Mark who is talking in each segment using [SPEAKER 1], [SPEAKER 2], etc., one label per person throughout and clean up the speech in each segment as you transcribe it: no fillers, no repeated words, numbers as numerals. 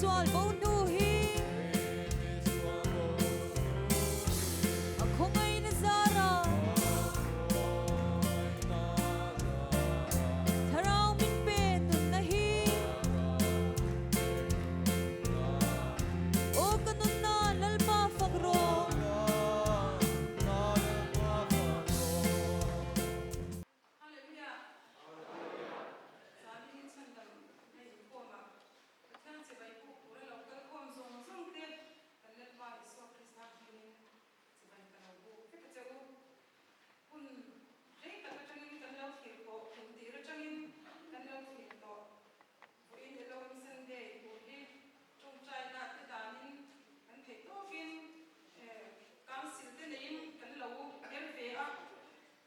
[SPEAKER 1] sual bo hnu hi A khawngaihna zara Thlarau min pe nunna hi Aw ka nunna Lalpa fak rawh.
[SPEAKER 2] Hallelujah! Zan in chhandam na inkhawm a, Pathian chibai puk tur a lo kal khawm zawng zawng te kan Lalpa Isua Krista hmingin chibai ka lo buk vek a che u. Hun rei tak atangin kan lo thlir tawh, kum tir atangin kan lo thlir tawh. Vawiin Elohim Sunday tur hi tawngtaina te danin kan theih tawkin Council te neiin kan lo tel ve a.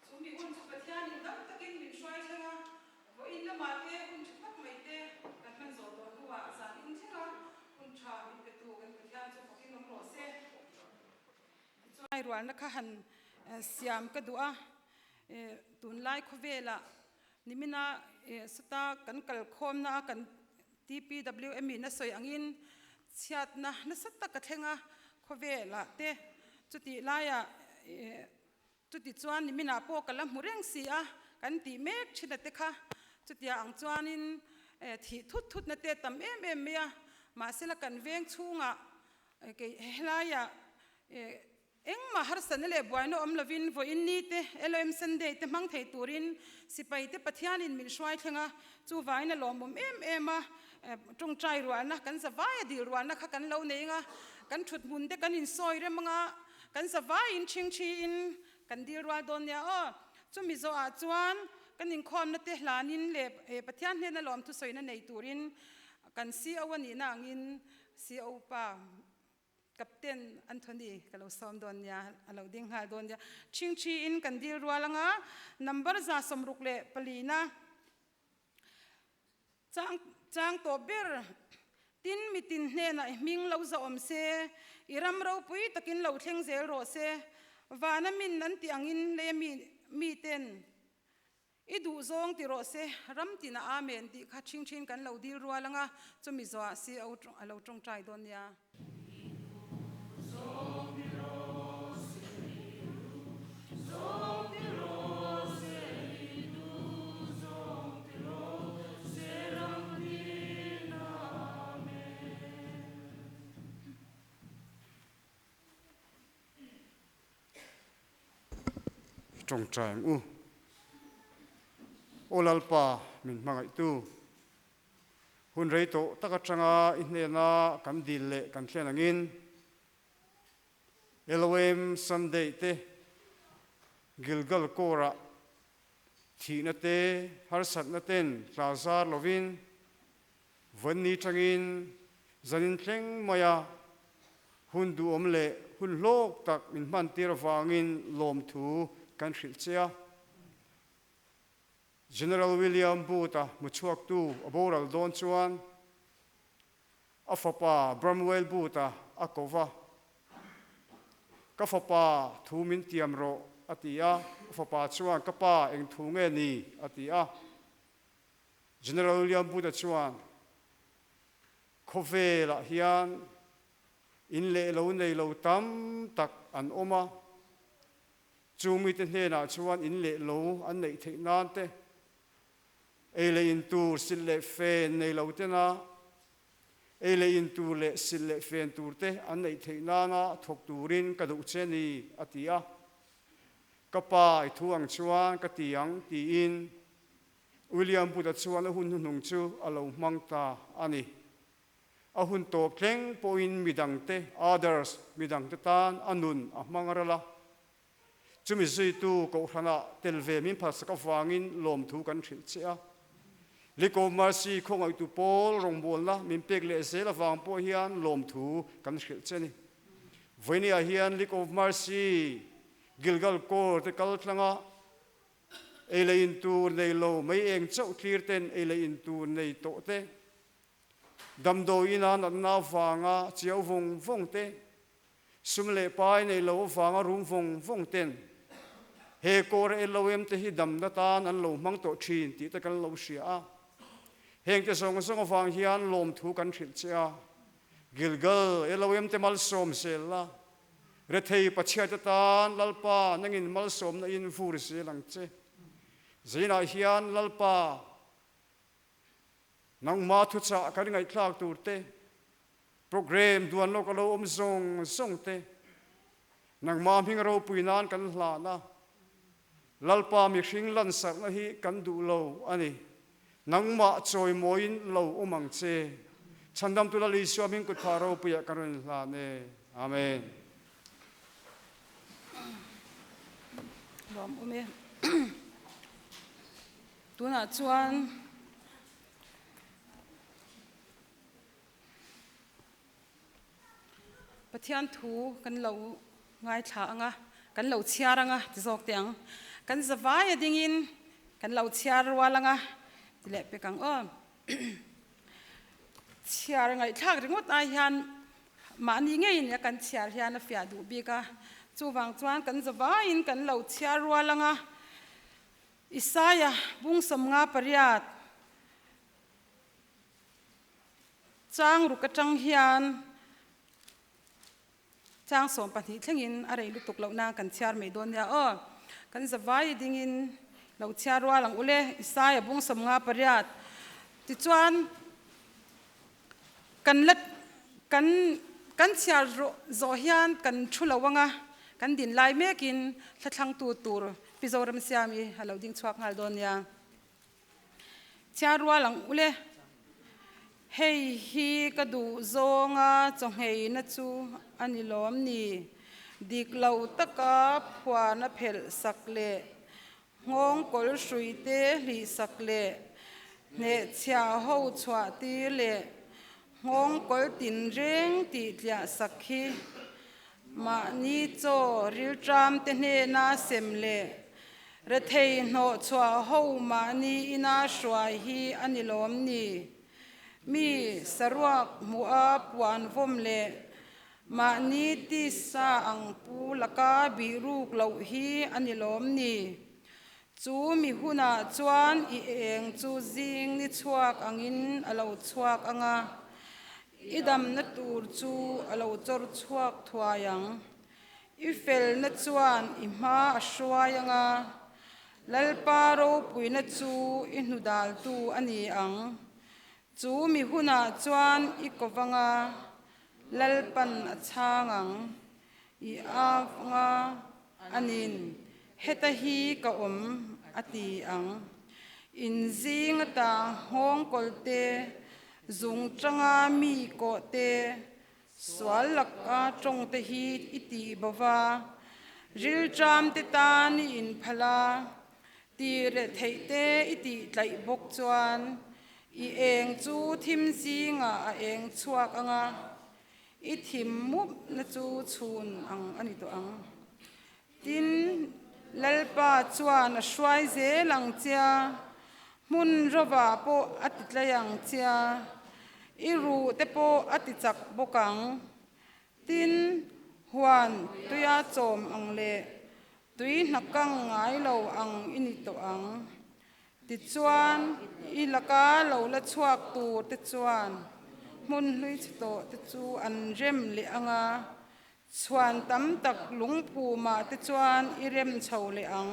[SPEAKER 2] Chu mi hun chu Pathianin dam takin min hruai thleng a, vawiin lamah te hun tha tak mai te kan hman zawh tawh hnuah zan in thleng a, hun tha min petu kan Pathian chu fakin awm rawh se. Tichuan, rualna kha han siam ka duh a, tunlai khawvelah nimina sawta kan kalkhawmna a kan TPWM in a sawi angin chhiatna nasa tak a thleng a khawvelah te, chutih laiah Chutichuan niminah pawh ka la hmu reng si a, kan tih mek thin a te kha. Chutia ang chuanin thih thut thutna te tam em em mai a, mahsela kan veng chhungah kei helaiah engmah harsatna leh buaina awm lovin vawiin ni te LOM Sunday te hmang thei turin sipai te Pathianin min hruai thleng a, chuvangin a lawmawm em em a, tawngtai ruahna kan zavai a dil ruahna kha kan lo nei anga, kan thuthmun te kan insawi rem anga, Kan zavaiin ṭhingṭhiin kan dil rual dawn nia aw. Chumi zawhah chuan kan inkhawmna te hlanin leh Pathian hnena lawmthu sawina nei turin kan CO a nihna angin CO pa Captain Anthony ka lo sawm dawn nia, a lo ding nghal dawn nia. Ṭhingṭhiin kan dil rual anga number 64na Chang chang tawh ber, tin mitin hnenah i hming lo zahawm se, i ram ropui takin lo thleng zel rawh se, vana min an tih angin lei mi miten i duh zawng ti rawh se, ram tinah Amen tih kha ṭhing ṭhin kan lo dil rual anga chumi zawhah CO a lo ṭawngṭai dawn nia.
[SPEAKER 3] Tawngtai ang u. Aw Lalpa min hmangaihtu. Hun rei tawh tak atanga i hnena kan dil leh kan thlen angin LOM Sunday te Gilgal Corps-ah thihna te harsatna ten tla zar lovin vawnni tangin zanin thleng maia hun duhawm leh hun hlawk tak min hmantir avangin lawmthu kan hrilh che a. General William Booth-a hmuchhuaktu a boral dawn chuan a fapa Bramwell Booth-a a ko va, Ka fapa, thu min tiam rawh, a ti a. A fapa chuan, Ka pa, eng thu nge ni? a ti a. General William Booth-a chuan, Khawvelah hian in leh lo nei lo tam tak an awm a. Chu mite hnenah chuan in leh lo an neih theih nan te, ei leh in tur silh leh fen nei lo tena ei leh in tur leh silh leh fen tur te an neih theih nana thawk turin ka duh che ni, a ti a. Ka pa i thu ang chuan ka ti ang, tiin William Booth-a chuan a hun hnuhnung chu a lo hmang ta a ni. A hun tawp thleng pawhin midangte, others, midangte tan a nun a hmang ral a. Chumi zuitu Kohhranah tel ve min phalsak avangin lawmthu kan hrilh che a. Liko Mercy khawngaihtu pawl rawngbawlna min pek leh zel avang pawh hian lawmthu kan hrilh che a ni. Vawinia hian League of Mercy Gilgal Corps te kal tlanga ei leh in tur nei lo mai eng chauh thlir ten ei leh in tur nei tawh te, Damdawi ina natna avanga chiau vawng vawng te, sum leh pai nei lo avanga rum vawng vawng ten he kawr LOM te hi damna tan an lo hmang tawh thin tih te kan lo hria a. Heng te zawng zawng avang hian lawmthu kan hrilh che a. Gilgal Elohim te malsawm zel la, rethei Pathiate tan Lalpa nangin malsawmna in vur zel ang che. Zeinah hian Lalpa nangma thuchah kan ngaihthlak tur te, program duan lawk a lo awm zawng zawng te, nangma hming ropui nan kan hlan a, Lalpa mihring lansarhna hi kan duh lo a ni. Nangmah chawimawiin lo awm ang che. Chhandamtu Lal Isua hming kut phah ropuiah kan rawn inhlan e. Amen.
[SPEAKER 2] Lawm awm e. Tunah chuan Pathian thu kan lo ngaithla ang a, kan lo chhiar ang a ti zawk teh ang. Kan zavai a dingin kan lo chhiar rual ang a ti leh pek ang aw. Chhiar ngaihthlak ringawt ai hian mahni ngeiin a kan chhiar hian a fiah duh bik a, chuvang chuan kan zavaiin kan lo chhiar rual ang a. Isaia bung 58. Chang ruk atang hian chang 12 thlengin a rei lutuk loh nan kan chhiar mai dawn nia aw. Kan zavai dingin lo chhiar rual ang ule Isaia bung 58 tichuan kan la kan kan chhiar zawh hian kan thu lo anga kan din lai mekin thlathlangtu tur Pi Zoramsiami a lo ding chhuak nghal dawn nia. Chhiar rual ang ule. Hei hi ka duh zawnga chawngheina chu a ni lawm ni? Dik lo taka phuana phelh sak leh nghawng kawl hrui te hlih sak leh hnehchhiah ho chhuah tir leh nghawng kawl tinreng tih tliah sak hi Mahni chaw rilṭam te hnena sem leh rethei hnawh chhuah ho mahni ina hruai hi a ni lawm ni? Mi saruak hmuha puan vawm leh mahni tisa ang pu laka bih ruk loh hi a ni lawm ni? Chu mi hunah chuan i eng chu zing ni chhuak angin a lo chhuak ang a, I damna tur chu a lo chawr chhuak thuai ang. I felna chuan i hma a hruai ang a, Lalpa ropuina chu i hnudaltu a ni ang. Chu mi hunah chuan i ko vang a, Lalpan a chhang ang. I avnga anin, Heta hi ka awm, a ti ang. In zing ata nghawng kawlte, zung tanga mi kawh te, sual laka tawng te hi i tih bo va, rilṭam te tan i inphal a, tih reh theih te i tih tlaih bawk chuan i eng chu thim zingah a eng chhuak ang a, I thim mupna chu chhun ang a ni tawh ang. Tin, Lalpa chuan a hruai zel ang che a, hmun rawvah pawh a ti tlai ang che a, i ruh te pawh a ti chak bawk ang. Tin, huan tuia chawm ang leh tui hnakang ngai lo ang i ni tawh ang. Tichuan, i laka lo la chhuak tur te chuan hmun hlui chhe tawh te chu an rem leh ang a, chhuan tam tak lungphumah te chuan i rem chho leh ang.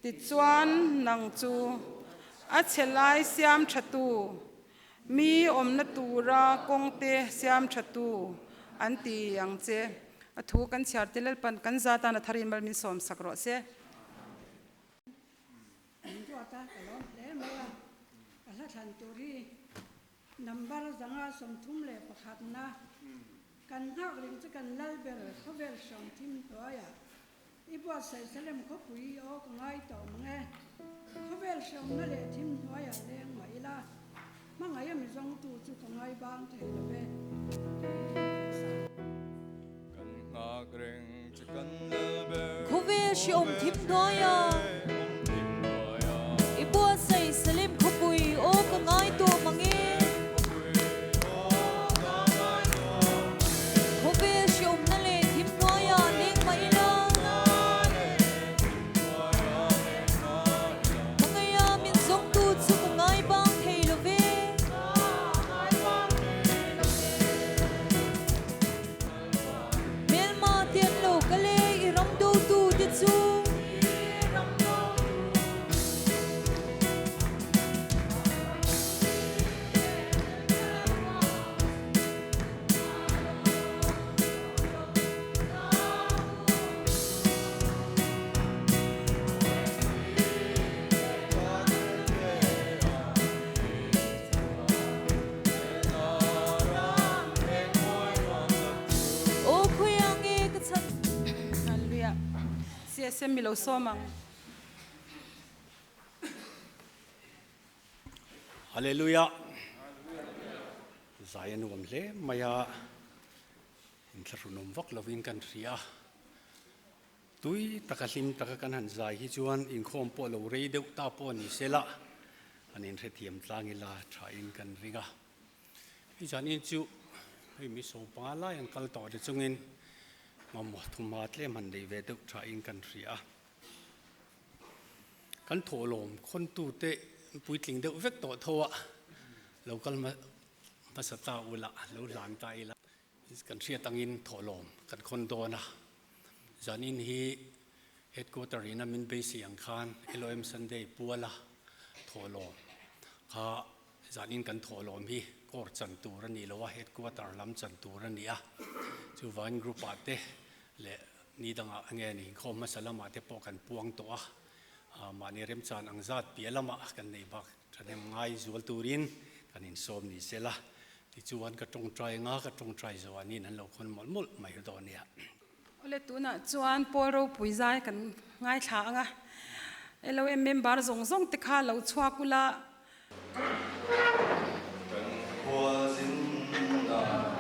[SPEAKER 2] Tichuan, nang chu a chhe lai siam tha tu, mi awmna tura kawng te siam tha tu an ti ang che. A thu kan chhiar te Lalpan kan za tan a tharin mal min sawm sak rawh se.
[SPEAKER 4] Min ruat a, ka lawm hle mai a. Ka hla thlan tur hi number 131 na kan nghak reng chu kan lal ber khawvel hrawng thim hnuaiah i buatsaih Salem khawpui i aw ka ngai tawh mang e. Khawvel hrawngna leh thim hnuaiah leng mah ila hmangaih a mi zawngtu chu ka ngai bang thei lo ve tih hi duhsam.
[SPEAKER 5] Kan nghak reng che kan lal ber.
[SPEAKER 1] Khawvel hreawm thim hnuaia. I buatsaih Salem khawpui aw ka ngai tawh mang e. Khawvel hreawmna leh thim hnuaia leng mah ila. Hmangaia min zawngtu chu ka ngai bang thei lo ve.
[SPEAKER 2] SM i lo sawm ang.
[SPEAKER 6] Hallelujah! Zai a nuam hle mai a, inthlahrunawm vak lovin kan hria a. Tui taka hlim taka kan han zai hi chuan inkhawm pawh lo rei deuh ta pawh ni sela, an inhrethiam tlang ila thain kan ring a. Hei zanin chu hei mi 15 lai an kal tawh te chungin mamawh thuma tlem han neih ve deuh thain kan hria a. Kan thawhlawm khawntute puitling deuh vek tawh tho a, lo kal hmasa ta ula, lo hlan ta ila. Kan hriat angin thawhlawm kan khawn dawn a, zanin hi Headquarter in a min beisei ang khan LOM Sunday puala thawhlawm kha zanin kan thawhlawm hi court chan tur a ni lo a, Headquarter lam chan tur a ni a, chuvangin group ah te leh ni dangah nge ni inkhawm hmasa lamah te pawh kan puang tawh a, mahni remchan ang zat piah lamah kan nei bak Thahnem ngai zual turin kan insawm ni se la, tichuan ka tawngtai anga ka tawngtai zo ah nin an lo khawn mawlh mawlh mai dawn nia.
[SPEAKER 2] Awle tunah chuan Pawl ropui zai kan ngaithla ang a, LOM member zawng zawng te kha lo chhuak ula.
[SPEAKER 5] Kan khual zinna khawvelah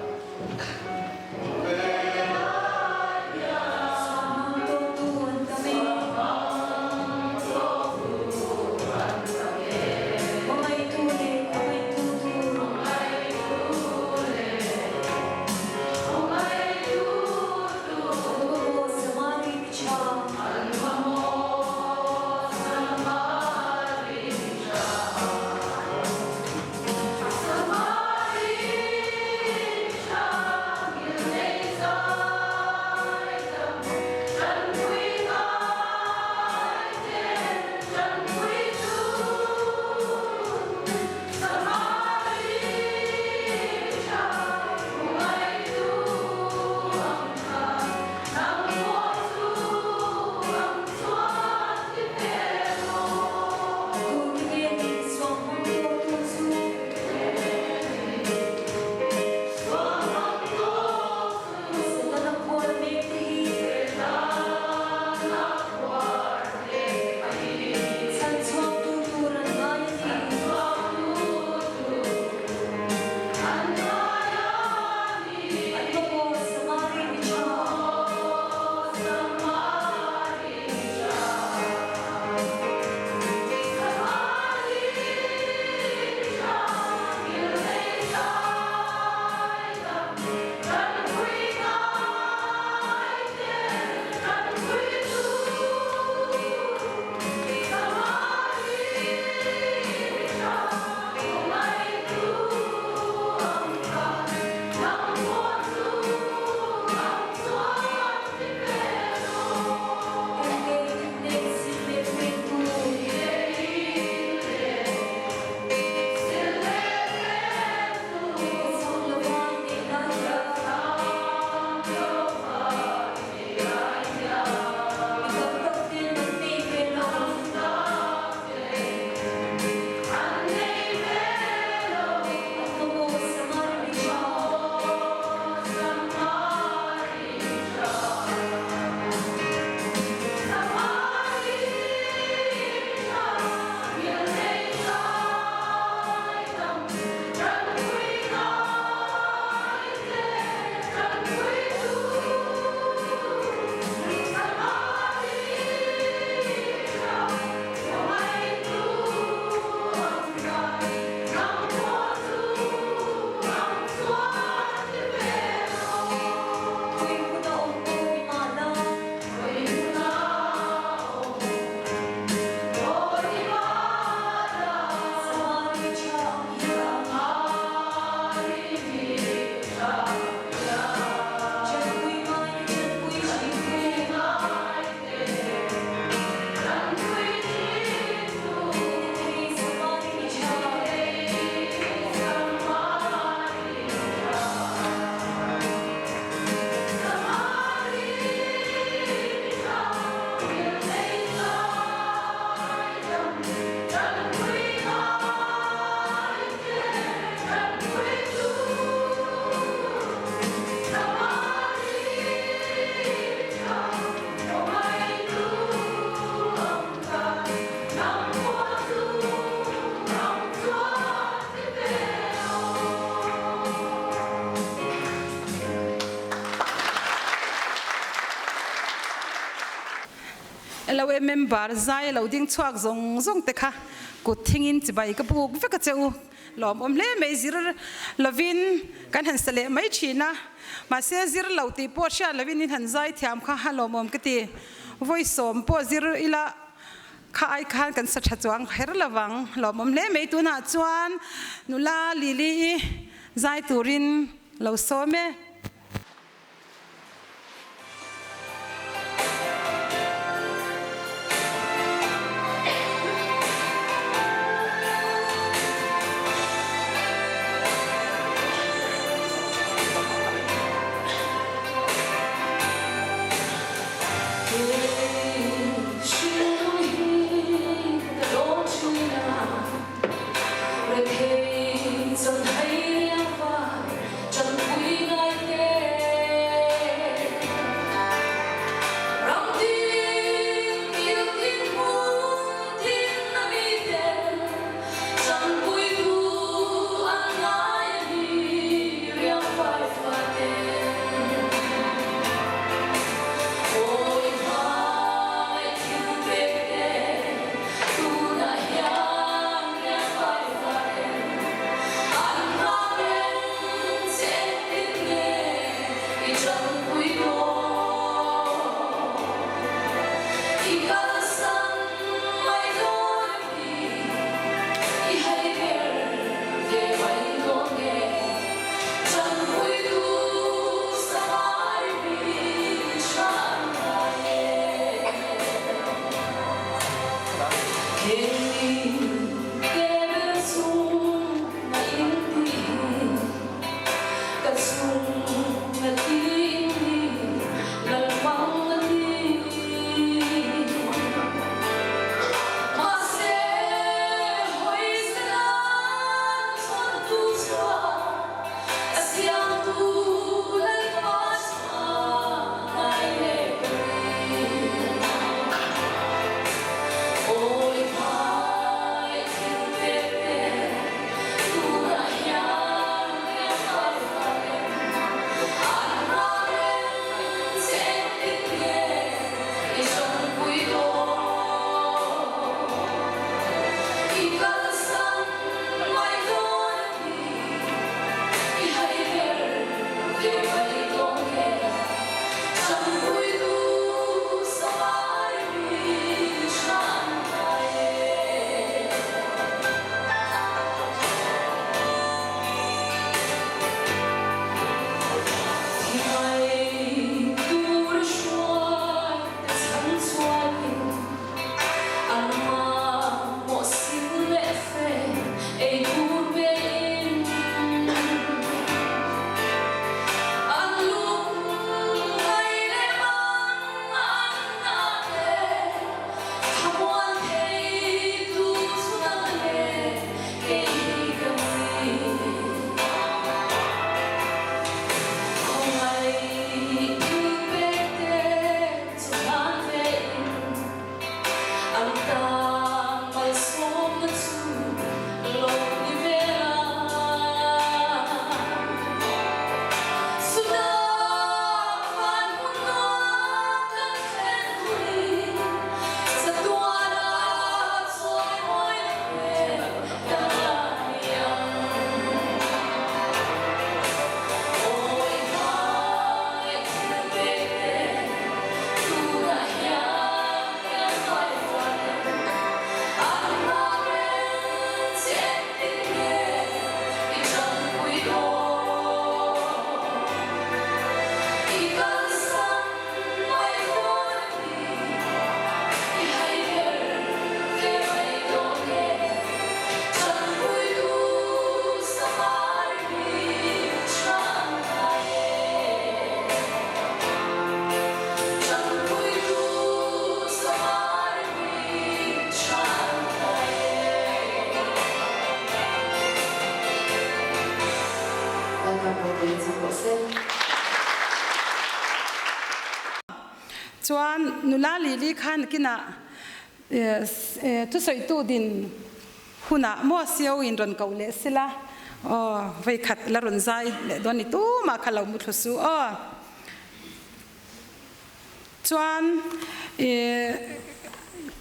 [SPEAKER 2] LOA member zai lo ding chhuak zawng zawng te kha kut thingin chibai ka buk vek a che u. Lawmawm hle mai zir lovin kan han sa leh mai thin a, mahse zir lo tih pawh hriat lovin in han zai thiam kha a lawmawm ka ti. Vawi sawm pawh zir ila kha ai khan kan sa tha chuang kher lovang. Lawmawm hle mai tunah chuan nula Lily-i zai turin lo sawm e. Chuan nula Lily khan kinah thusawitu din hunah maw sio in rawn koh leh sila aw veikhat la rawn zai leh dawn ni tumah kha lo mu thlu su aw. Chuan.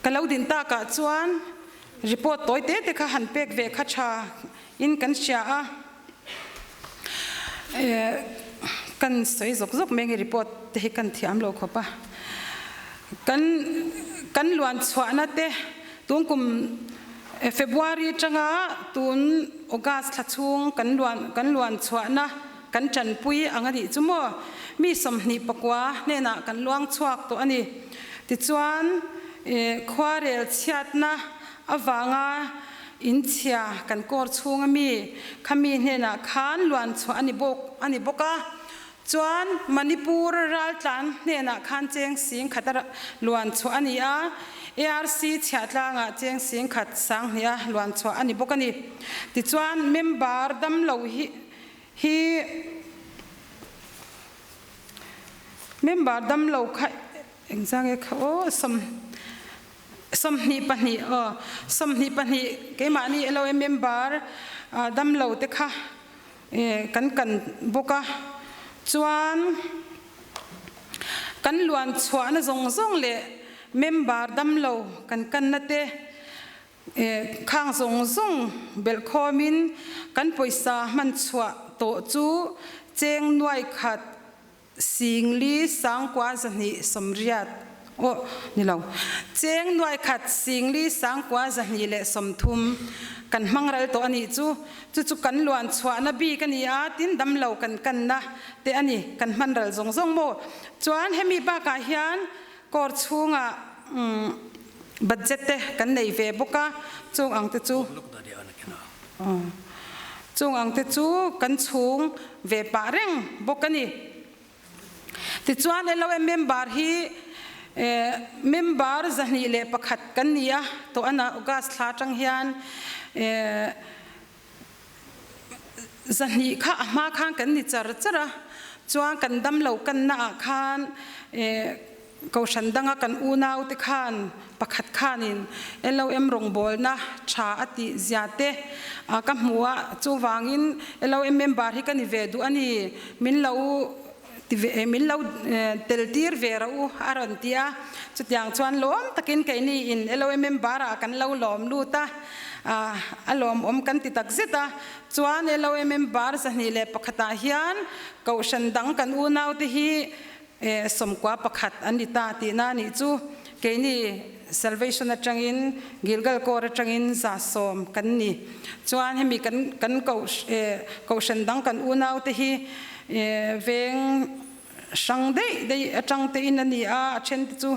[SPEAKER 2] Ka lo din takah chuan report tawi te te kha han pek ve kha tha in kan hria a, kan sawi zawk zawk mai nge report te hi kan thiam lo khawp a. Kan kan luan chhuahna te tun kum February atanga tun August thla chhung kan luan kan luan chhuahna kan tanpui ang a nih chu maw? Mi 29 hnenah kan luang chhuak tawh a ni. Tichuan, khuarel chhiatna avanga inchhia kan kawr chhunga mi kha mi hnenah khan luan chhuah a ni bawk a ni bawk a. Chuan, Manipur raltlan hnenah khan cheng sing khat a luan chhuah a ni a, ARC chhiahtlangah cheng sing khat sanghnih a luan chhuah a ni bawk a ni. Tichuan, member damlo hi Hi member dam lo kha engzah nge kha aw sawm 22 aw 22 keimahni LOM member dam lo te kha kan kan bawk a chuan kan luan chhuahna zawng zawng leh member dam lo kan kanna te Khang zawng zawng belh khawmin kan pawisa hman chhuah tawh chu cheng nuai khat singli sangkua zahnih sawmriat aw ni lo cheng nuai khat singli sangkua zahnih leh sawmthum kan hmang ral tawh a nih chu. Chu chu kan luan chhuahna bik a ni a, tin damlo kan kanna te a ni kan hman ral zawng zawng maw? Chuan hemi bakah hian kawr chhungah Budget te kan nei ve bawk a, chung ang te chu chung ang te chu kan chhung ve pah reng bawk a ni. Tichuan LOM member hi member 101 kan ni a, tawh ana August thla atang hian 200 kha a hma khan kan ni char char a, chuan kan damlo kanna ah khan Kohhran danga kan unaute khan pakhat khanin LOM rawngbawlna tha a tih zia te ka hmu a, chuvangin LOM member hi ka ni ve duh a ni, min lo ti ve, min lo tel tir ve rawh u a rawn ti a, chutiang chuan lawm takin keini in LOM member ah kan lo lawm lut a, a lawmawm kan ti tak zet a, chuan LOM member 101 ah hian kohhran dang kan unaute hi 91 an ni ta tihna a nih chu. Keini Salvation atangin Gilgal Corps atangin 110 kan ni. Chuan hemi kan kan kohhran dang kan unaute hi veng hrang daih daih atang te in a ni a, a then te chu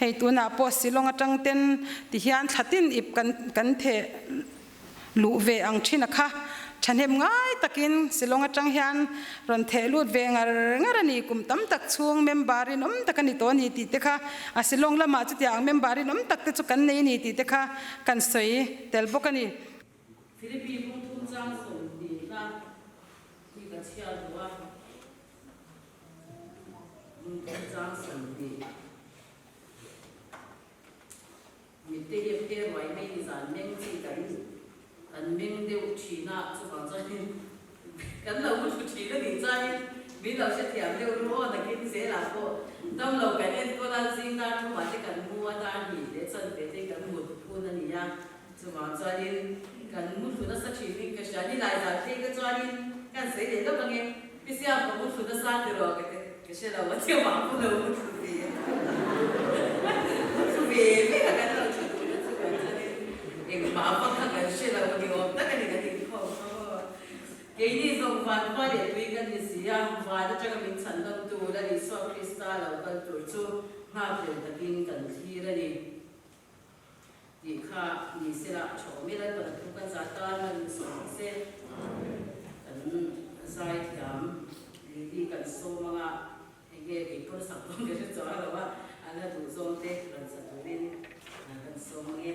[SPEAKER 2] hei tunah pawh Shillong atang ten ti hian thlatin ip kan kan theh luh ve ang thin a kha. Thahnem ngai takin Shillong atang hian rawn theh lut ve ngar ngar a ni. Kum tam tak chhung member rinawm tak a ni tawh a ni tih te kha a Shillong lamah chutiang ang member rinawm tak te chu kan nei a ni tih te kha kan sawi tel bawk a ni.
[SPEAKER 7] Philippi bung thum chang 20 na hi ka chhiar duh a, bung thum chang 20. Mitte hi a phe ruai mai ni zan meng chi kan kan meng deuh thin a, chuvang chuanin kan lo mu thu thin a nih chuanin min lo hrethiam deuh ru aw nakin zelah pawh damlo kan enkawl a, zing dar thumah te kan mu a, dar hnih leh chuan ve te kan mut phun a ni a, chuvang chuanin kan mu thlu nasa thin in ka hria, nilai zan phei ka chuanin kan sawi leh lawk ange, Pi Siam ka mu thlu nasa tiraw ka ti. Ka hre lo a chiamah pawh lo mu thlu ve mu thlu ve ve a kan lo thu duh na chu kan chuanin engmah vak kha kan hre lo ni awm tak a ni kan inkhawm kha maw. Keini zawng van khua leh tui kan ni si a, van atanga min chhan dam tu Lal Isua Krista lo kal tur chu nghakhlel takin kan thlir a ni tih kha ni sela a tha awm e. Lalpa thu kan zah tan a ni sawm se kan zai thiam. Lily kan sawm anga enge kei pawn sak dawn ka hre chuang lo a, a la duh zawng te rawn sa turin kan sawm ange.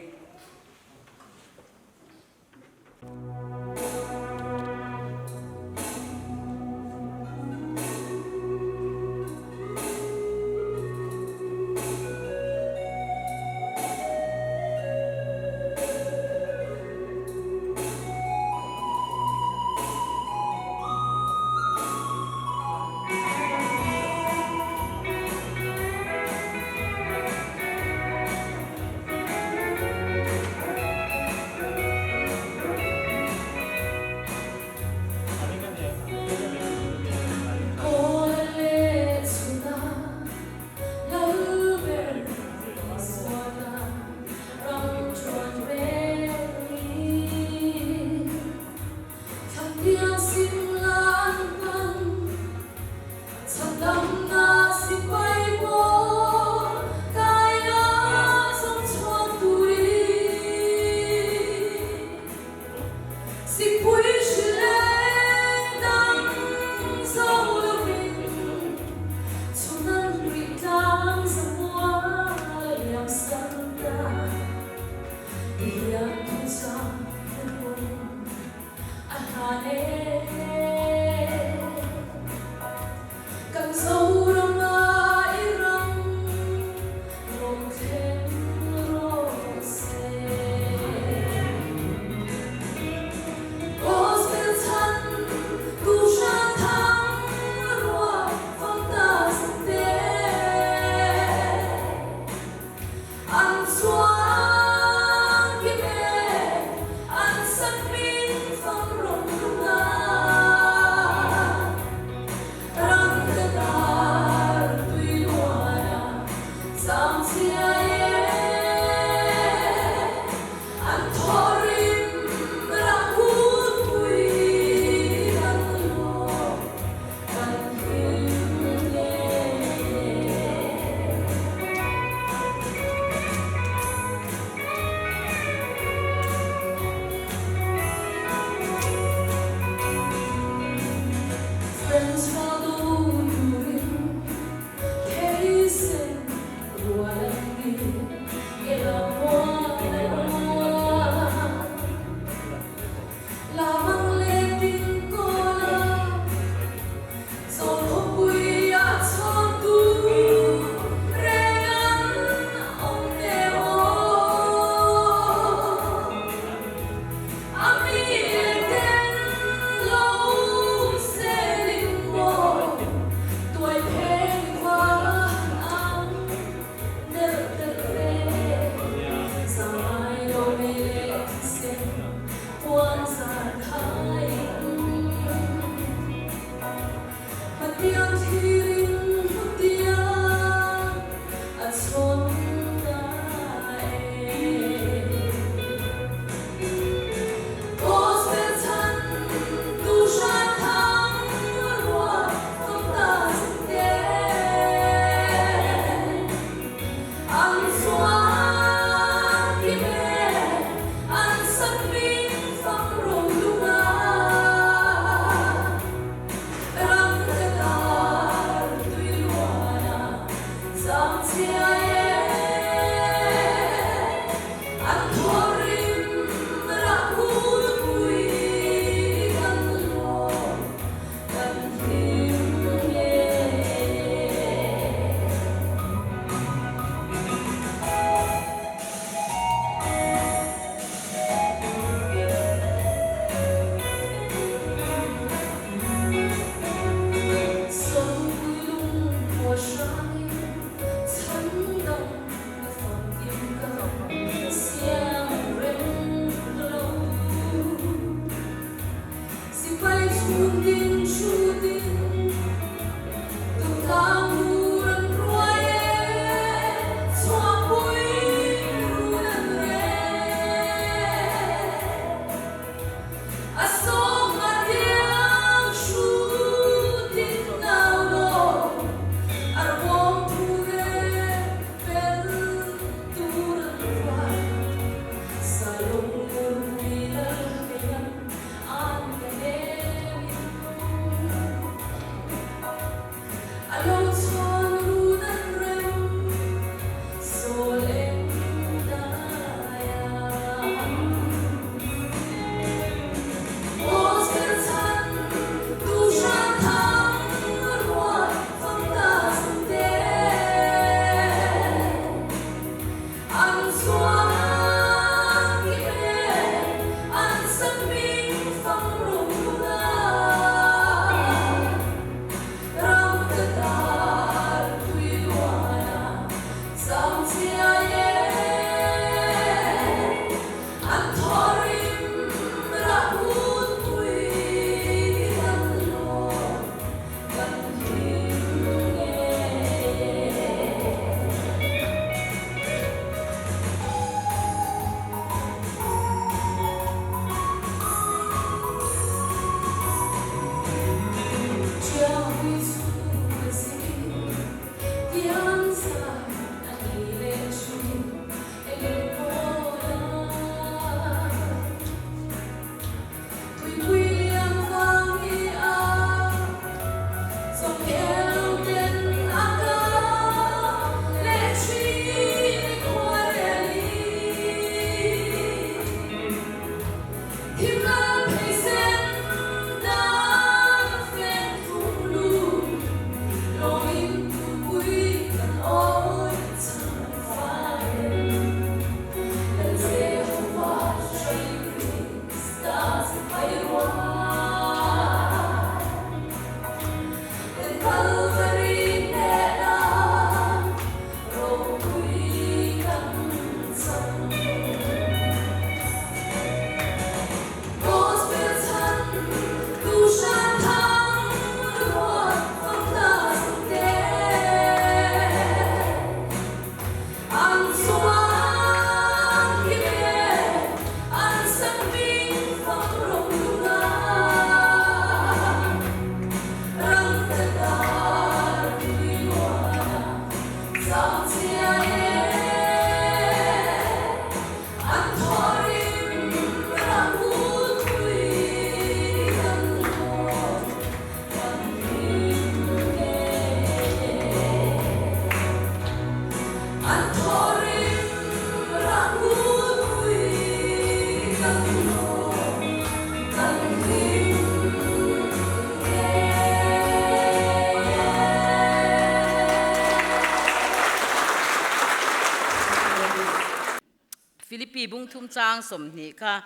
[SPEAKER 7] Philipi bung thum chang 20 kha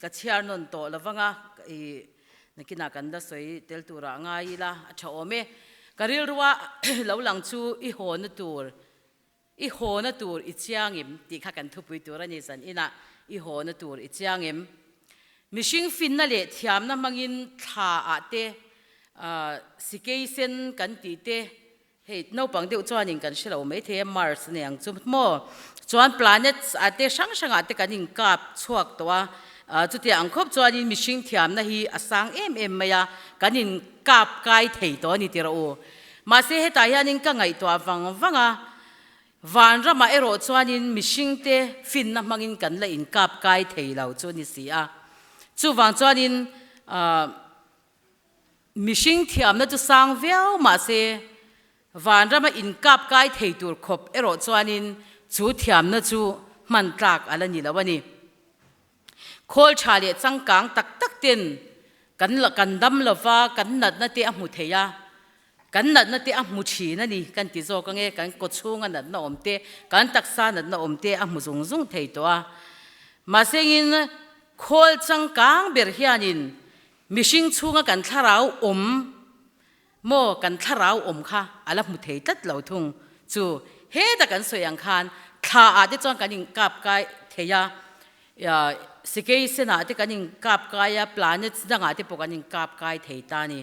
[SPEAKER 7] ka chhiar nawn tawh lo vang a, i nakinah kan la sawi tel turah ngai ila a tha awm e. Ka rilrua lo lang chu i hawna tur, i hawna tur i chiang em tih kha kan thupui tur a ni zan inah i hawna tur i chiang em. Mihring finna leh thiamna hmangin thla ah te sikei sen kan tih te Hei naupang deuh chuanin kan hre lo maithei a Mars aniang chu maw? Chuan planets ah te hrang hrangah te kan inkap chhuak tawh a, chutiang ang khawp chuanin mihring thiamna hi a sang em em mai a, kan inkap kai thei tawh a ni tirh u. Mahse hetah hianin ka ngaihtuah vang vang a, vanramah erawh chuanin mihringte finna hmangin kan la inkap kai thei lo chu a ni si a. Chuvang chuanin ahh. Mihring thiamna chu sang viau mahse vanrama inkap kai thei tur khawp erawh chuanin chu thiamna chu hman tlak a la ni lo a ni. Khawl tha leh changkang tak tak ten kan kan dam lova kan natna te a hmu thei a, kan natna te a hmu thin a ni kan ti zawk ange, kan kawchhunga natna awm te, kan taksa natna awm te a hmu zung zung thei tawh a. Mahsengin khawl changkang ber hianin Mihring chhunga kan thlarau awm maw kan thlarau awm kha a la hmu thei tlat lo thung chu heta kan sawi ang khan thla ah te chuan kan inkap kai thei a, sikei senah te kan inkap kai a, planets dangah te pawh kan inkap kai thei ta a ni.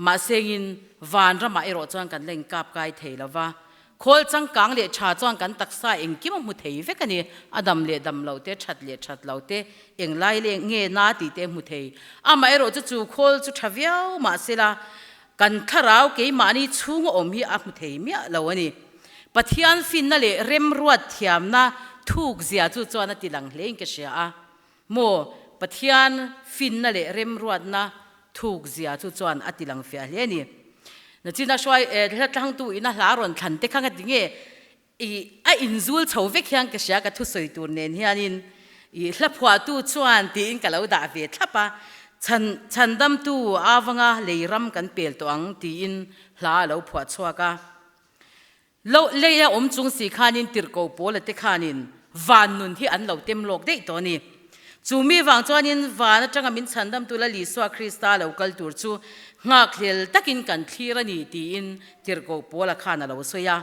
[SPEAKER 7] Mahsengin vanramah erawh chuan kan la inkap kai thei lo va, Khawl changkang leh tha chuan kan taksa engkim a hmu thei vek a ni. A dam leh dam lo te, that leh that lo te, englai leh nge na tih te a hmu thei. Amaherawhchu chu khawl chu tha viau mahsela kan thlarau keimahni chhunga awm hi a hmu thei miah lo a ni. Pathian finna leh remruat thiamna thuk zia chu chuan a ti lang hlein ka hria a. Maw Pathian finna leh remruatna thuk zia chu chuan a ti lang fiah hle a ni. Nachina hruai hla tlangtu ina hla rawn thlan te kha nga ti nge i a inzul chho vek hian ka hria ka thusawi tur nen hianin i hla phuahtu chuan tiin ka lo dah ve thlap a, chhan chhandamtu avanga lei ram kan pel tawh ang tiin hla a lo phuah chhuak a. Lo lei a awm chung si khanin tirhko pawla te khanin van nun hi an lo tem lawk daih tawh a ni. Chu mi vang chuanin van atanga min chhandamtu Lal Isua Krista lo kal tur chu nghakhlel takin kan thlir a ni tiin tirhko pawla khan a lo sawi a.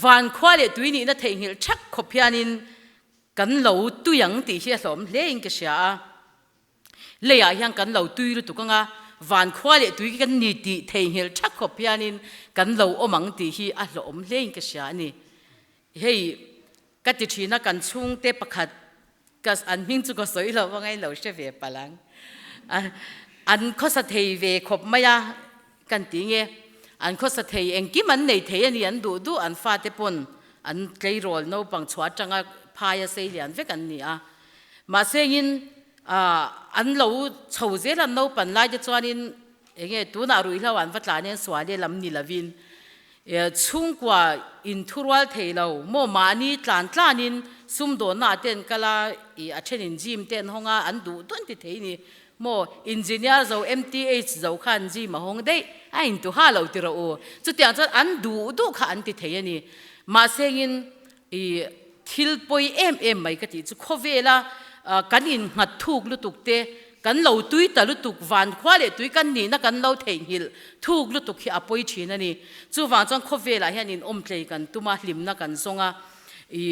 [SPEAKER 7] Van khua leh tui nihna theihnghilh thak khawp hianin kan lo tui ang tih hi a hlawm hlein ka hria a. Leiah hian kan lo tui lutuk ang a, van khua leh tui kan ni tih theihnghilh tha khawp hianin kan lo awm ang tih hi a hlawhawm hlein ka hria a ni. Hei ka ti thin a, kan chhungte pakhat ka an hming chu ka sawi lo anga in lo hre ve palh ang. An khawsa thei ve khawp mai a kan ti nge, an khawsa thei engkim an nei thei a ni, an duh duh an fate pawn an tleirawl naupang chhuah atanga phaia sei lian vek an ni a. Mahsengin an lo chho zel an naupan lai te chuanin enge tunah ruihhlo an va tlan hian sual e lam ni lovin chhungkua inthurual thei lo maw mahni tlan tlanin sumdawnna ah te an kal a ih a thenin gym te an hawng a an duh duh an ti thei ni maw engineer zo MTH zo khan gym a hawng daih a intuha lo ti rawh u chutiang chuan an duh duh kha an ti thei a ni mahsengin I thil pawi em em mai ka tih chu khawvela kan innghat thuk lutuk te, kan lo tui ta lutuk, van khua leh tui kan nihna kan lo theihnghilh thuk lutuk hi a pawi thin a ni. Chuvang chuan khawvelah hian inawmtlei kan tum a, hlimna kan zawng a, i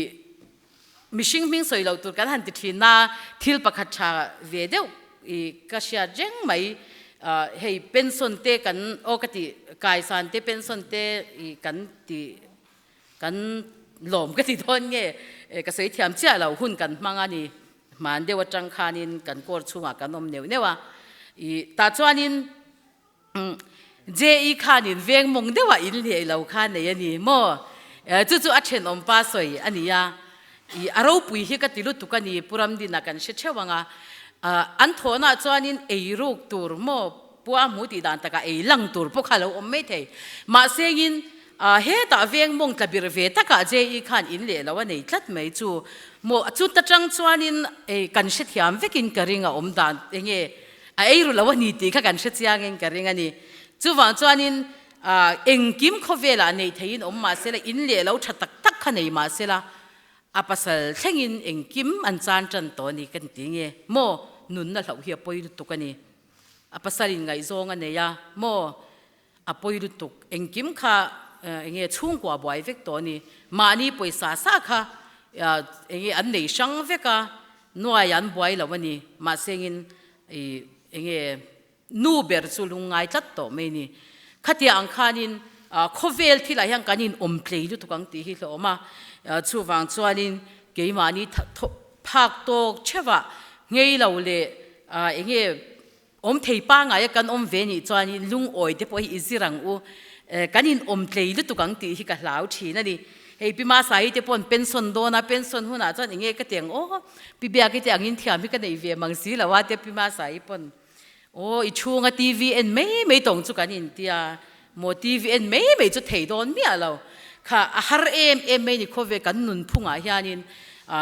[SPEAKER 7] mihring hming sawi loh tur kan han ti thin a, thil pakhat tha ve deuh i ka hriat reng mai, hei pension te kan aw ka tih kaisan te pension te i kan tih Kan lawm ka ti dawn nge ka sawi thiam chiah lo hun kan hmang a ni hman deuh atang khanin kan court chhungah kan awm neuh neuh a i tah chuanin JE khanin veng mawng deuhah in hleh lo kha nei a ni maw chu chu a thenawm pa sawi a ni a i a ropui hi ka ti lutuk a ni Pu Ramdina kan hre theuh ang a an thawhnaah chuanin eiruk tur maw pua hmu tih dan takah ei lang tur pawh kha a lo awm maithei mahsengin Hetah veng mawng tla bir ve takah JE khan in leh lo a nei tlat mai chu maw chuta tang chuanin ei kan hrethiam vekin ka ring a awm dan enge a ei ru lo a ni tih kha kan hrechiangin ka ring a ni. Chuvang chuanin engkim khawvelah nei theiin awm mahsela in leh lo tha tak tak kha nei mahsela. A pasal thlengin engkim an chan tan tawh a ni kan ti nge maw? Nunna hlauh hi a pawi lutuk a ni. A pasalin ngaihzawng a nei a maw? A pawi lutuk. Engkim kha enge chhungkua buai vek tawh a ni. Mahni pawisa sa kha enge an nei hrang vek a, nuai an buai lo a ni. Mahse engin ih enge Nu ber chu lungngai tlat tawh mai ni. Khatia ang khanin khawvel thilah hian kan inawm tlei lutuk ang tih hi hlawm a. Chuvang chuanin keimahni phak tawk theuhah nghei lo leh enge awm thei pangngaia kan awm ve nih chuanin lungawi te pawh hi i zir ang u. Kan inawm tlei lutuk ang tih hi ka hlau thin a ni. Hei Pi Masahi te paw'n pension dawn a, pension hunah chuan enge ka ti ang aw, Pi Biaki te angin thiam hi ka nei ve mang si lo a tia Pi Masahi pawn. Aw, i chhunga TV en mai mai tawng chu kan intia maw? TV en mai mai chu thei dawn miah lo. Kha a har em em mai ni khawve kan nunphungah hianin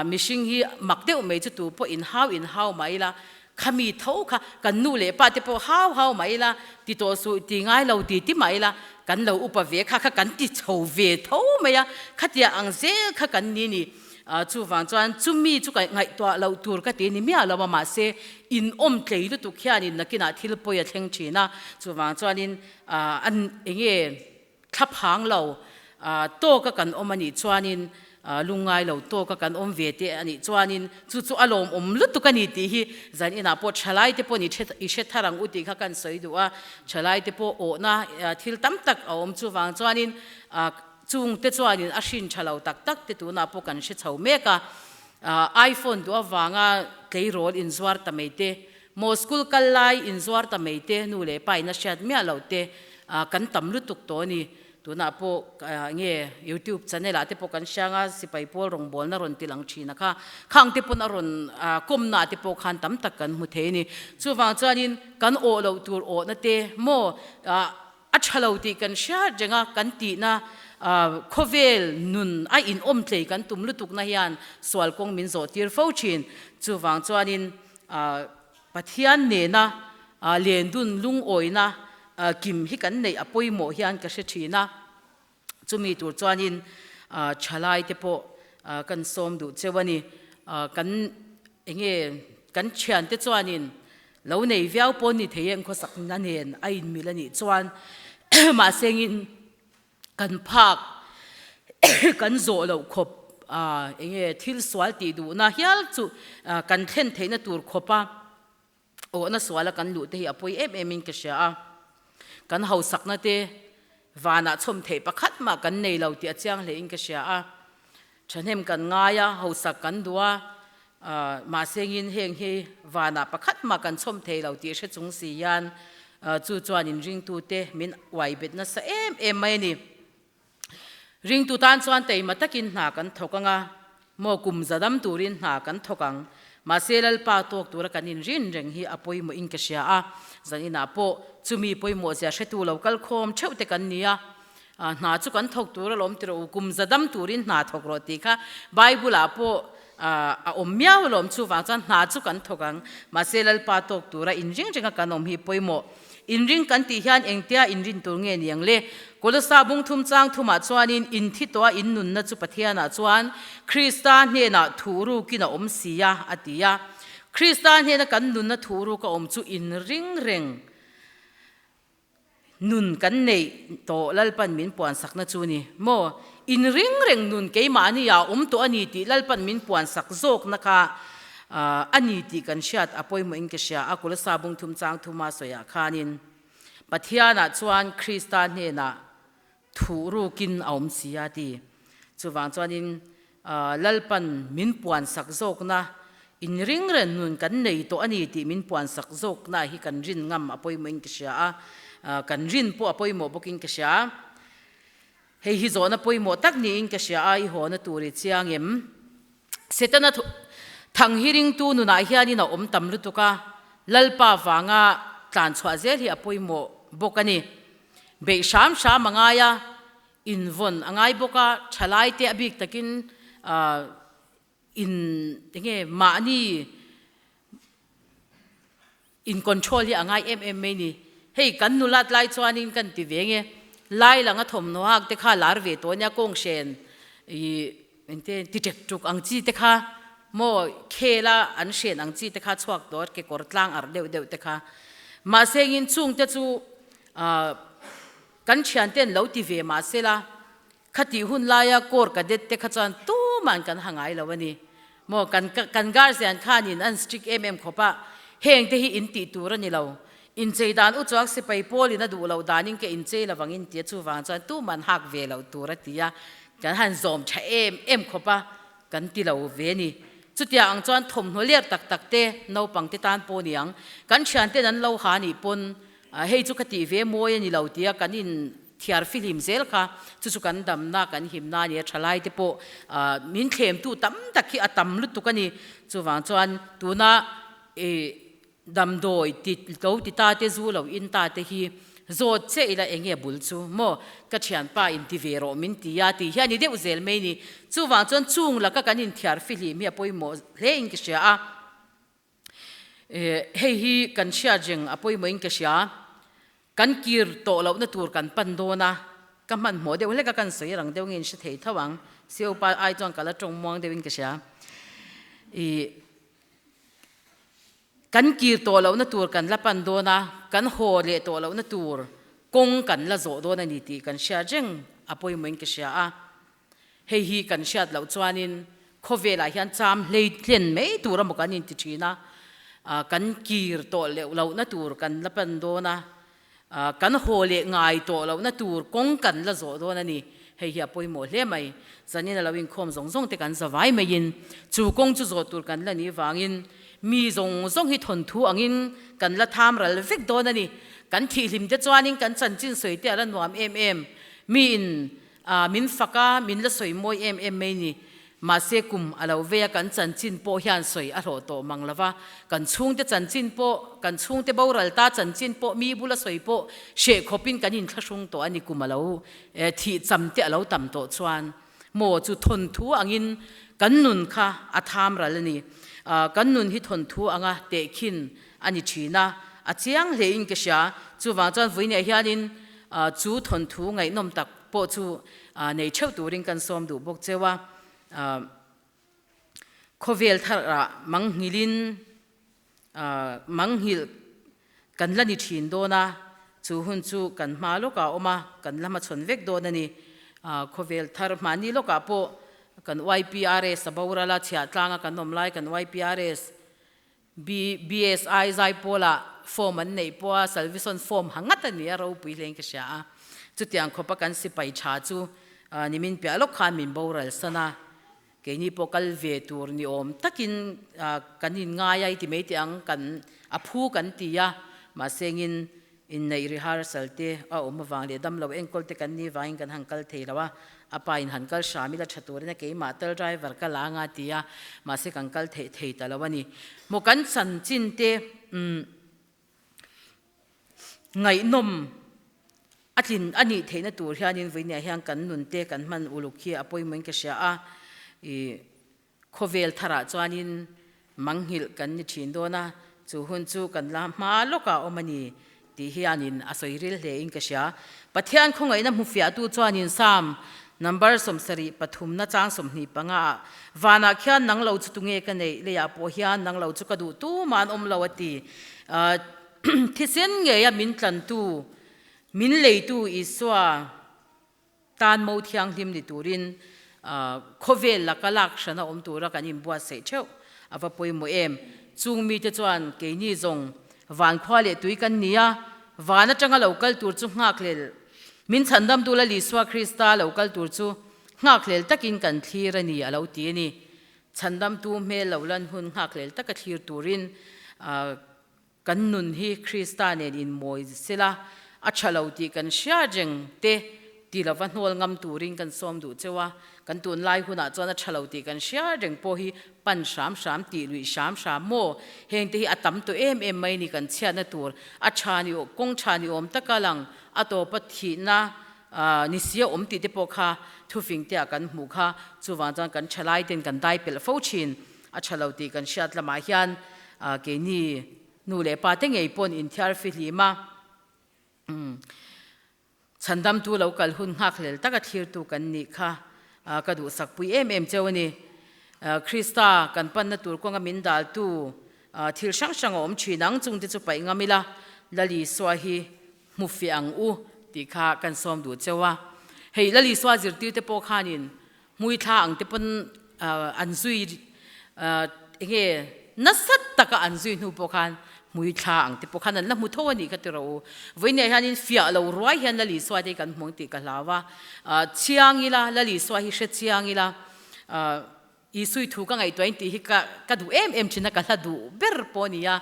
[SPEAKER 7] mihring hi mak deuh mai chu tu pawh inhau inhau mai ila, khami tho kha kan nu leh pa te pawh hau hau mai ila, ti tawh suh ti ngai lo ti ti mai ila, kan lo upa ve kha kha kan ti chho ve tho mai a, khatia ang zel kha kan ni ni. Chuvang chuan chumi chu ka ngaihtuah loh tur ka ti ni miah lo a, mahse in awm tlei lutuk hianin nakinah thil pawi a thleng thin a, chuvang chuanin an enge thlaphang lo tawka kan awm a nih chuanin lungngai lo tawka kan awm ve te a nih chuanin chu chu a lawmawm lutuk a ni tih hi zan inah pawh thalai te pawh i hre thar ang u tih kha kan sawi duh a, thalai te pawh awhna thil tam tak a awm chuvang chuanin Chung te chuanin a hrin tha lo tak tak te tunah pawh kan hre chho mek a, iPhone duh avanga tleirawl inzuar ta mai te, maw school kal lai inzuar ta mai te, nu leh pa in a hriat miah loh te kan tam lutuk tawh a ni. Tunah pawh nge YouTube channel ah te pawh kan hriang a, sipai pawl rawngbawlna rawn ti lang thin a kha, khang te pawn a rawn kawmna ah te pawh khan tam tak kan hmu thei a ni. Chuvang chuanin kan awh loh tur awhna te maw A tha lo tih kan hriat reng a, kan tihna khawvel nun a inawm tlei kan tum lutukna hian sual kawng min zawh tir fo thin. Chuvang chuanin Pathian nena lendun lungawina kim hi kan neih a pawimawh hian ka hre thin a. Chumi tur chuanin thalai te pawh kan sawm duh cheu a ni. Kan enge kan thiante chuanin lo nei viau pawh ni thei eng khawsakna nen a inmil a nih chuan mahsengin kan phak kan zawh loh khawp enge thil sual tih duhna hial chu kan thlen theihna tur khawpa Awhna suala kan luh te hi a pawi em em in ka hria a, kan hausakna te vanah chhawm theih pakhat mah kan nei lo tih a chiang hle in ka hria a, thahnem kan ngai a, hausak kan duh a, mahse ngin heng hi vanah pakhat mah kan chhawm thei lo tih hre chung si hian chu chuan inringtute min uai bet nasa em em mai a ni. Ringtu tan chuan teima takin hna kan thawk ang a, maw kum za dam turin hna kan thawk ang. Mahse Lalpa tawk tura kan inrin reng hi a pawimawh in ka hria a, zan inah pawh chumi pawimawh zia hretu lo kal khawm theuh te kan ni a, hna chu kan thawk tur alawm ti rawh u, kum za dam turin hna thawk rawh tih kha Bible ah pawh a awm miau alawm, chuvang chuan hna chu kan thawk ang. Mahse Lalpa tawk tura inring renga kan awm hi pawimawh. Inring kan tih hian engtia inrin tur nge ni ang le? Kolosa bung thum chang thumah chuanin inthi tawha in nunna chu Pathianah chuan Krista hnenah thuh rukin a awm si a, a ti a. Krista hnena kan nunna thuh ruk a awm chu inring reng nun kan neih tawh Lalpan min puansakna chu ni maw? Inring reng nun keimahni ah awm tawh a ni tih Lalpan min puansak zawkna kha a ni tih kan hriat a pawimawhin ka hria a, Kolosa bung thum chang thuma sawiah khanin Pathianah chuan Krista hnenah thuh rukin a awm si a ti. Chuvang chuanin Lalpan min puansak zawkna inring reng nun kan nei tawh a ni tih min puansak zawkna hi kan rin ngam a pawimawhin ka hria a, kan rin pawh a pawimawh bawkin ka hria. Hei hi zawhna pawimawh tak niin ka hria a, i hawna tur i chiang em? Setana thang hi ringtu nunah hianin a awm tam lutuk a, Lalpa vanga tlan chhuah zel hi a pawimawh bawk a ni. Beih hram hram a ngai a, invawn a ngai bawk a, thalaite a bik takin in enge mahni In control hi a ngai em em mai ni. Hei kan nulat lai chuanin kan ti ve nge. Lai langa thawmhnaw hak te kha lar ve tawh ania kawng hren i Engte ti ṭek ṭuk ang chi te kha maw khela an hren ang chi te kha chhuak tawh kekawr tlang arh deuh deuh te kha. Mahse engin chung te chu kan thiante an lo ti ve mahsela khatih hun laia kawr cadet te kha chuan tuman kan ha ngai lo a ni. Maw kan kan guardian khanin an strict em em khawp a, heng te hi in tih tur a ni lo. Inchei dan u chuang sipai pawlin a duh loh danin ka inchei lo vangin tia chuvang chuan tuman hak ve loh tur a ti a, kan han zawm tha em em khawp a, kan ti lo ve ni. Chutiang ang chuan thawmhnaw ler tak tak te naupang te tan pawh niang, kan thianten an lo ha nih pawn hei chu ka tih ve mawi a ni lo tia kan in thiar fihlim zel kha chu chu kan damna kan himna a ni a, thalai te pawh min thlemtu tam tak hi a tam lutuk a ni. Chuvang chuan tuna ih Damdawi ti lo ti ta te zu lo in ta te hi zawt che ila enge bul chu maw ka thianpa in ti ve rawh min ti a tih hi a ni deuh zel mai ni. Chuvang chuan chung laka kan inthiar fihlim hi a pawimawh hle in ka hria a, hei hi kan hriat reng a pawimawh in ka hria. Kan kir tawh lohna tur kan pan dawn a, ka hmanhmawh deuh hlek a kan sawi rang deuh nge in hre thei tho ang. Siopa ai chuan ka la tawng muang deuhin ka hria. Ih. Kan kir tawh lohna tur kan la pan dawn a, kan haw leh tawh lohna tur kawng kan la zawh dawn a ni tih kan hriat reng a pawimawhin ka hria a. Hei hi kan hriat loh chuanin khawvelah hian cham hlei hlen mai tur emaw kan inti thin a, kan kir tawh leh lohna tur kan la pan dawn a, Kan haw leh ngai tawh lohna tur kawng kan la zawh dawn a ni. Hei hi a pawimawh hle mai. Zanin a lo inkhawm zawng zawng te kan za vai maiin chu kawng chu zawh tur kan la nih vangin mi zawng zawng hi thawnthu angin kan la tham ral vek dawn a ni. Kan thihhlim te chuanin kan chanchin sawi te a la nuam em em. Miin min fak a, min la sawi mawi em em mai ni. Mahse kum a lo vei a, kan chanchin pawh hian sawi a hlawh tawh mang lo va, kan chhungte chanchin pawh, kan chhungte boral ta chanchin pawh, mi bula sawi pawh hreh khawpin kan inthlahrung tawh a ni. Kum a lo thih cham te a lo tam tawh chuan maw chu thawnthu angin kan nun kha a tham ral a ni. Kan nun hi thawnthu anga tehkhin a ni thin a, a chiang hlein ka hria. Chuvang chuan vawiinah hianin chu thawnthu ngaihnawm tak pawh chu nei theuh turin kan sawm duh bawk cheu a, khawvel tharah mangnghilhin mangnghilh kan la ni thin dawn a, chu hun chu kan hma lawkah a awm a, kan la hmachhawn vek dawn a ni. Khawvel thar hmahni lawkah pawh kan YPRS a boral a, chhiahtlanga kan awm lai kan YPRS BSI Zaipawlah form an neih pawh a Salvison form ha ngat a ni a, ropui hlein ka hria a. Chutiang khawpa kan sipai tha chu nimin piah lawk khan min boral san a, keini pawh kal ve tur ni awm takin kan inngai a, i ti mai teh ang, kan a phu kan ti a, mahse engin Inneih rehearsal te a awm avang leh damlo enkawl te kan nih vangin kan han kal thei lo a, a pa in han kal hram ila tha turin a keimah tal driver ka la anga ti a, mahse kan kal theih thei ta lo a ni. Maw kan chanchin te umm ngaihnawm a tlin a nih theihna tur hianin vawinia hian kan nun te kan hman uluk hi a pawimawhin ka hria a, ih Khawvel tharah chuanin mangnghilh kan ni thin dawn a, chu hun chu kan la hma lawkah awm a ni tih hianin a sawi ril hlein ka hria. Pathian khawngaihna hmufiahtu chuanin Psalm number 70 pathumna chang 25 ah, Vanah khian nang lo chu tunge ka neih, leiah pawh hian nang lo chu ka duh tumah an awm lo a ti. Thisen ngeia min tlantu, min leitu Isua, Tan mo thianghlim ni turin khawvel laka lak hrana awm tura kan inbuatsaih theuh a va pawimawh em? Chung mite chuan keini zawng van khua leh tui kan ni a, van atanga lo kal tur chu nghakhlel min chhandamtu Lal Isua Krista lo kal tur chu nghakhlel takin kan thlir a ni a lo ti a ni. Chhandamtu hmel lo lan hun nghakhlel taka thlir turin Kan nun hi Krista nen inmawi sela, a tha lo tih kan hria reng te ti lova hnawl ngam turin kan sawm duh cheu a. Kan tunlai hunah chuan a tha lo tih kan hria reng pawh hi pan hram hram tih luih hram hram maw? Heng te hi a tam tawh em em mai ni kan chhiatna tur a tha ni kawng tha ni awm taka lang a tawpa thihna ni si a awm tih te pawh kha thufing te ah kan hmuh kha chuvang chuan kan thalai ten kan dai pelh fo thin. A tha lo tih kan hriat lamah hian keini nu leh pa te ngei pawn inthiar fihlim a, chhandamtu lo kal hun nghakhlel taka thlirtu kan nih kha. ka duhsak pui em em cheu a ni. Krista kan panna tur kawnga min daltu thil hrang hrang a awm thin ang, chungte chu paih ngam ila, Lal Isua hi hmu fiah ang u tih kha kan sawm duh cheu a. Hei Lal Isua zirtirte pawh khanin hmui thla ang te pawn an zui enge nasa taka an zui hnu pawh khan hmui thla ang te pawh khan an la hmu tho a nih kha ti rawh u. Vawinia hianin fiah lo ruai hian Lal Isua te hi kan hmu ang tih ka hlau a. Chiang ila, Lal Isua hi hre chiang ila, Isui thu ka ngaihtuah in tih hi ka ka duh em em thin a, ka hla duh ber pawh a ni a.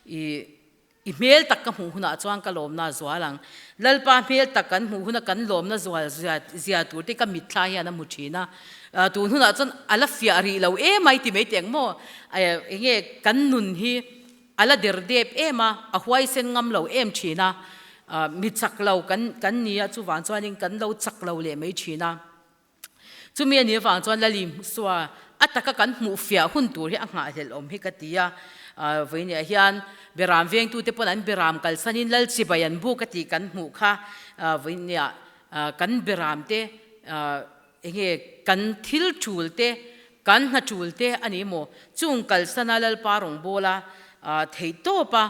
[SPEAKER 7] Ih. I hmel tak ka hmuh hunah chuan ka lawmna a zual ang. Lalpa hmel tak kan hmuh huna kan lawmna zual zia tur te ka mitthla hian a hmu thin a. Tun hunah chuan a la fiah rih lo em a i ti mai teh ang maw? Enge kan nun hi a la der dep em a, a huaisen ngam lo em thin a. Mi chak lo kan ni a, chuvang chuanin kan lo chak lo leh mai thin a. Chumi a nih avang chuan Lali Hmusua a taka kan hmuh fiah hun tur hi a nghahhlelh awm hi ka ti a. Vawinia hian Beram vengtute pawn an Beram kalsanin Lal chibai an buk a tih kan hmuh kha. Vawinia kan Beram te enge kan thil tul te, kan hna tul te a ni maw? Chung kalsana Lalpa rawngbawla theihtawpa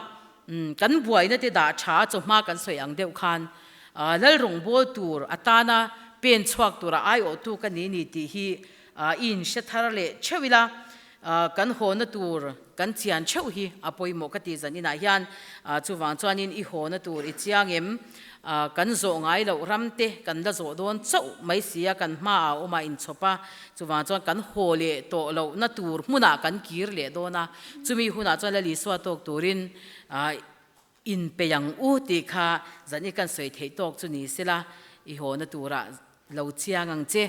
[SPEAKER 7] kan buaina te dah tha chawhma kan sawi ang deuh khan Lal rawngbâwl tur atâna pên chhuak tura aiawhtu ka ni ni tih hi i inhre thar leh theuh ila, kan hawna tur kan chian theuh hi a pawimawh ka ti zan inah hian. Chuvang chuanin i hawna tur i chiang em? Kan zawh ngai loh ram te kan la zawh dawn chauh mai si a, kan hmaah awm a inchhawp a, chuvang chuan kan haw leh tawh lohna tur hmunah kan kir leh dawn a, chumi hunah chuan Lal Isua tawk turin Inpeih ang u tih kha zan i kan sawi theih tawk chu ni sela, i hawna turah lo chiang ang che.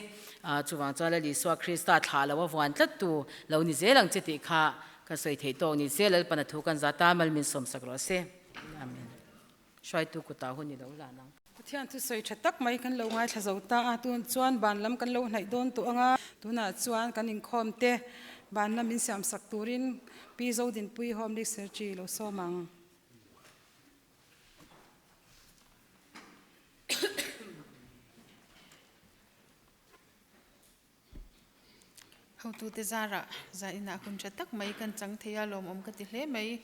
[SPEAKER 7] Chuvang chuan Lal Isua Krista thlah lo a vuan tlat tu lo ni zel ang che tih kha kan sawi theih tawk ni se, Lalpan a thu kan zat a, mal min sawmsak rawh se. Amen. Hruaitu kutah hun i lo hlan ang.
[SPEAKER 2] Pathian thu sawi tha tak mai kan lo ngaithla zo ta a, tun chuan ban lam kan lo hnaih dawn tawh ang a, tunah chuan kan inkhawm te ban lam min siam sak turin Pi Zodinpuii Home League Secretary lo sawm ang.
[SPEAKER 8] Hotute zarah zainah hun tha tak mai kan chang thei a, lawmawm ka ti hle mai.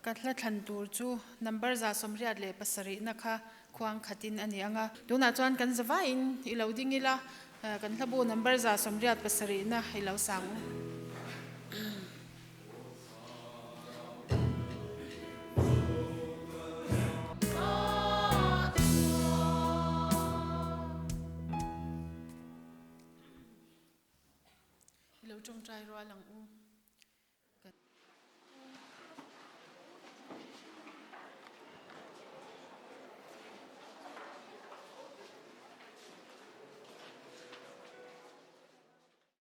[SPEAKER 8] Ka hla thlan tur chu number 177 na kha khuang khatin a ni ang a. Tunah chuan kan zavaiin i lo ding ila, kan hlabu number 177 na i lo sang u. I lo tawngtai rual ang u.